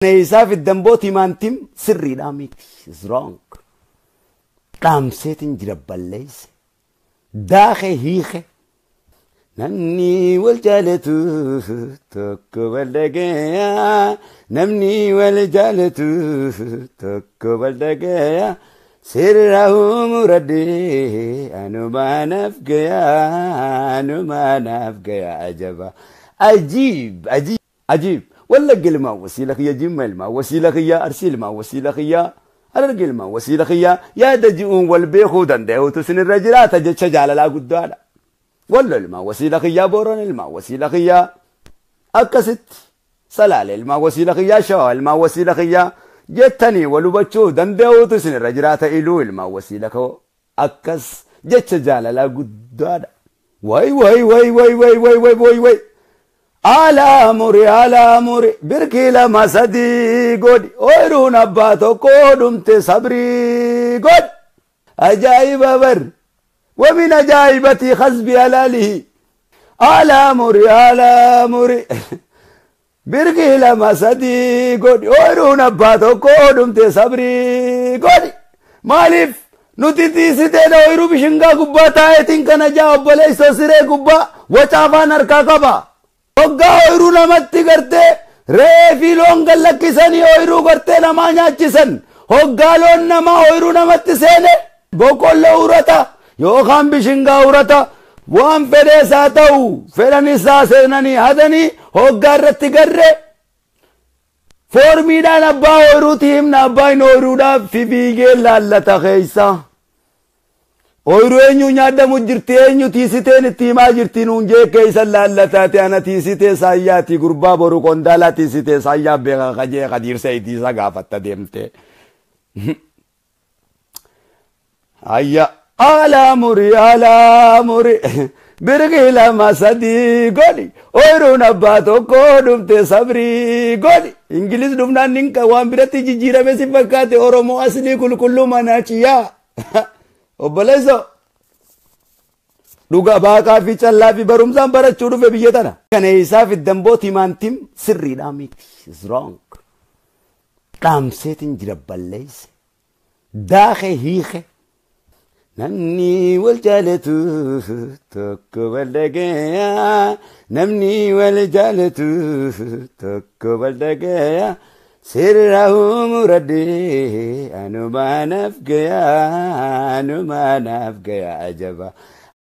Isaa fiddan boo timaantim sirriidhaa miti. Is wrong. Dhaamseetiin jira balleesse. Daakee hiike. Namni wal jaalatu tokko wal dhagaya. Namni wal jaalatu tokko wal dhagaya. Sirra umuradhee anumaa naaf gaya, anumaa naaf gaya ajaba. Ajiib, ajiib, ajiib. Wallagga ilmaan wasiila kiyya, Jimma ilmaan wasiila kiyya, Arsii ilmaan wasiila kiyya, Hararge ilmaan wasiila kiyya, yaada ji'uun wal beekuu danda'utu isinirra jiraata jecha jaalalaa guddaadha. Wallo ilmaan wasiila kiyyaa, Booran ilmaan wasiila kiyyaa, akkasitti Salaale ilmaan wasiila kiyyaa, Shawaa ilmaan wasiila kiyyaa jettanii wal hubachuu danda'uutu isinirra jiraata. Iluu ilmaan wasiila koo, akkas jecha jaalalaa guddaadha. Way way way way way way way way way. Alaa muri, alaa muri, birkii lama sadii godhi, ooyiruun abbaa tokko dhumte sabrii godhi. Ajaa'iba bar. Wamin ajaa'ibatii khasbi alaalihi. Alaa muri, alaa muri. Birkii lama sadii godhi, ooyiruun abbaa tokko dhumte sabrii godhi. Maaliif nuti tiisiteedha? Ooyiruu bishingaa gubbaa taa'eetiin kana jaa, obboleessoo siree gubbaa wacaafaan harkaa qaba. Hoggaa ooyiruu namatti gartee re'ee fi loon gallakkisanii ooyiruu gartee namaa nyaachisan. Hoggaa loon namaa ooyiruu namatti seene boqqolloo urata yookaan bishingaa urata, waan fedhees haa ta'u, fedhan isaa seenanii hatanii, hoggaa irratti garree foormiidhaan abbaa ooyiruuti himna. Abbaan ooyiruudhaaf fiigee laallata keessa. Ooyiruu eenyu nyaadamu jirti, eenyu tiisiteen itti himaa jirti nuun jee keessa laallataate. Ana tiisitee saayyaati, gurbaa boru qondaalaa tiisitee saayyaa beeka kajee kadiirsa itiisa gaafatta deemte. Ayya alaa muri, alaa muri, birqii lama sadii godhi, ooyiruun abbaa tokko dhumte sabrii godhi. Ingiliz dhufnaan ninka waan biratti jijjiirame si fakkaate? Oromoo aslii qulqulluu manaa ciyyaa. Obboleesso, dhuga baaqaa fi callaa fi barumsaan barachuu dhufe biyya tana. Kana isaa fiddan boo timaantim sirriidhaa miti. Is wrong. Dhaamseetiin jira balleesse. Daakee hiike. Namni wal jaalatu tokko wal dhagaya. Namni wal jaalatu tokko wal dhagaya. Sirra umuradhee anumaa naaf gaya, anumaa naaf gaya ajaba.